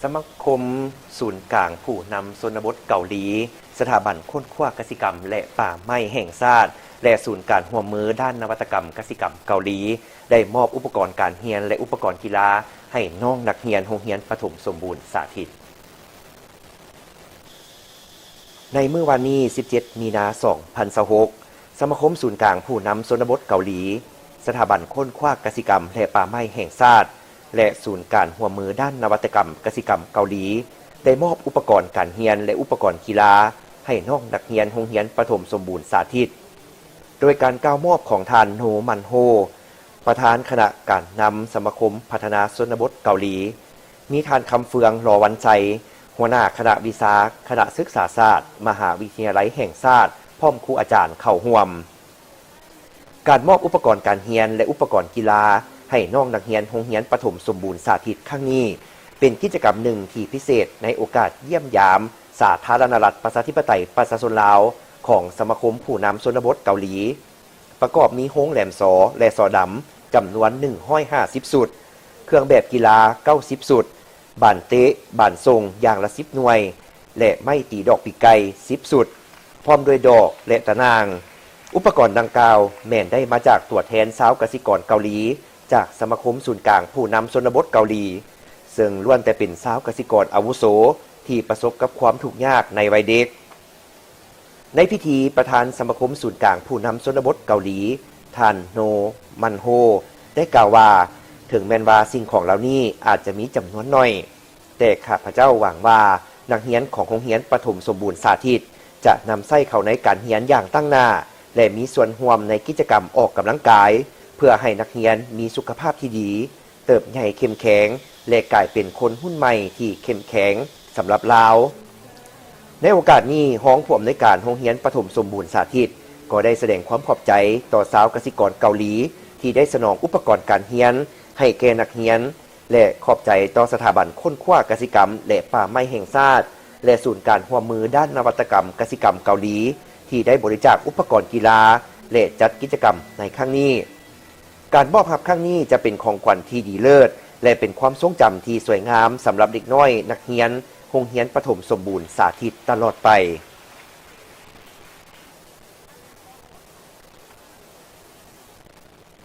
ສະມາຄົມສູນກາງຜູ້ນຳຊົນນະບົດເກົາຫຼີ, ສະຖາບັນຄົ້ນຄວ້າກະສິກຳ ແລະ ປ່າໄມ້ແຫ່ງຊາດ ແລະ ສູນການຮ່ວມມືດ້ານນະວັດຕະກຳກະສິກຳເກົາຫຼີ ໄດ້ມອບອຸປະກອນການຮຽນ ແລະ ອຸປະກອນກິລາ ໃຫ້ນ້ອງນັກຮຽນໂຮງຮຽນປະຖົມສົມບູນສາທິດ. ໃນມື້ວານນີ້ ສິບເຈັດ ມີນາ ສອງພັນຊາວຫົກ, ສະມາຄົມສູນກາງຜູ້ນຳຊົນນະບົດເກົາຫຼີ, ສະຖາບັນຄົ້ນຄວ້າກະສິກຳ ແລະ ປ່າໄມ້ແຫ່ງຊາດ ແລະ ສູນການຮ່ວມມືດ້ານນະວັດຕະກຳກະສິກຳເກົາຫຼີ ໄດ້ມອບອຸປະກອນການຮຽນ ແລະ ອຸປະກອນກິລາ ໃຫ້ນ້ອງນັກຮຽນໂຮງຮຽນປະຖົມສົມບູນສາທິດ ໂດຍການກ່າວມອບຂອງທ່ານ ໂນ ມັນໂຮ, ປະທານຄະນະການນຳສະມາຄົມພັດທະນາຊົນນະບົດເກົາຫຼີ, ມີທ່ານ ຄຳເຟືອງ ລໍວັນໄຊ, ຫົວໜ້າຄະນະວິຊາ ຄະນະສຶກສາສາດ ມະຫາວິທະຍາໄລແຫ່ງຊາດ ພ້ອມຄູອາຈານເຂົ້າຮ່ວມ. ການມອບອຸປະກອນການຮຽນ ແລະ ອຸປະກອນກິລາ ໃຫ້ນ້ອງນັກຮຽນໂຮງຮຽນປະຖົມສົມບູນສາທິດຄັ້ງນີ້ ເປັນກິດຈະກຳໜຶ່ງທີ່ພິເສດໃນໂອກາດຢ້ຽມຢາມສາທາລະນະລັດ ປະຊາທິປະໄຕ ປະຊາຊົນລາວ ຂອງສະມາຄົມຜູ້ນຳຊົນນະບົດເກົາຫຼີ. ປະກອບມີໂຮງແຫຼມສໍ ແລະ ສໍດຳ ຈຳນວນ ໜຶ່ງຮ້ອຍຫ້າສິບຊຸດ, ເຄື່ອງແບບກິລາ ເກົ້າສິບຊຸດ, ບານເຕະ, ບານສົ່ງ ຢ່າງລະ ສິບໜ່ວຍ ແລະ ໄມ້ຕີດອກປີກໄກ່ ສິບຊຸດ, ພ້ອມດ້ວຍດອກ ແລະ ຕະໜ່າງ. ອຸປະກອນດັ່ງກ່າວ ແມ່ນໄດ້ມາຈາກຕົວແທນຊາວກະສິກອນເກົາຫຼີ ຈາກສະມາຄົມສູນກາງຜູ້ນຳຊົນນະບົດເກົາຫຼີ, ເຊິ່ງລ້ວນແຕ່ເປັນຊາວກະສິກອນອາວຸໂສ ທີ່ປະສົບກັບຄວາມທຸກຍາກໃນໄວເດັກ. ໃນພິທີ, ປະທານສະມາຄົມສູນກາງຜູ້ນຳຊົນນະບົດເກົາຫຼີ, ທ່ານ ໂນ ມັນໂຮ, ໄດ້ກ່າວວ່າ, ເຖິງແມ່ນວ່າສິ່ງຂອງເຫຼົ່ານີ້ອາດຈະມີຈຳນວນໜ້ອຍ, ແຕ່ຂ້າພະເຈົ້າຫວັງວ່າ ນັກຮຽນຂອງໂຮງຮຽນປະຖົມສົມບູນສາທິດ ຈະນຳໃຊ້ເຂົ້າໃນການຮຽນຢ່າງຕັ້ງໜ້າ ແລະ ມີສ່ວນຮ່ວມໃນກິດຈະກຳອອກກຳລັງກາຍ ເພື່ອໃຫ້ນັກຮຽນມີສຸຂະພາບທີ່ດີ, ເຕີບໃຫຍ່ເຂັ້ມແຂງ ແລະ ກາຍເປັນຄົນຮຸ່ນໃໝ່ທີ່ເຂັ້ມແຂງສຳລັບລາວ. ໃນໂອກາດນີ້, ຮອງຜູ້ອຳນວຍການໂຮງຮຽນປະຖົມສົມບູນສາທິດ ກໍໄດ້ສະແດງຄວາມຂອບໃຈຕໍ່ຊາວກະສິກອນເກົາຫຼີ ທີ່ໄດ້ສະໜອງອຸປະກອນການຮຽນໃຫ້ແກ່ນັກຮຽນ ແລະ ຂອບໃຈຕໍ່ສະຖາບັນຄົ້ນຄວ້າກະສິກຳ ແລະ ປ່າໄມ້ແຫ່ງຊາດ ແລະ ສູນການຮ່ວມມືດ້ານນະວັດຕະກຳກະສິກຳເກົາຫຼີ ທີ່ໄດ້ບໍລິຈາກອຸປະກອນກິລາ ແລະ ຈັດກິດຈະກຳໃນຄັ້ງນີ້. ການມອບຮັບຄັ້ງນີ້ຈະເປັນຂອງຂວັນທີ່ດີເລີດ ແລະ ເປັນຄວາມຊົງຈຳທີ່ສວຍງາມສຳລັບເດັກນ້ອຍນັກຮຽນໂຮງຮຽນປະຖົມສົມບູນສາທິດຕະຫຼອດໄປ.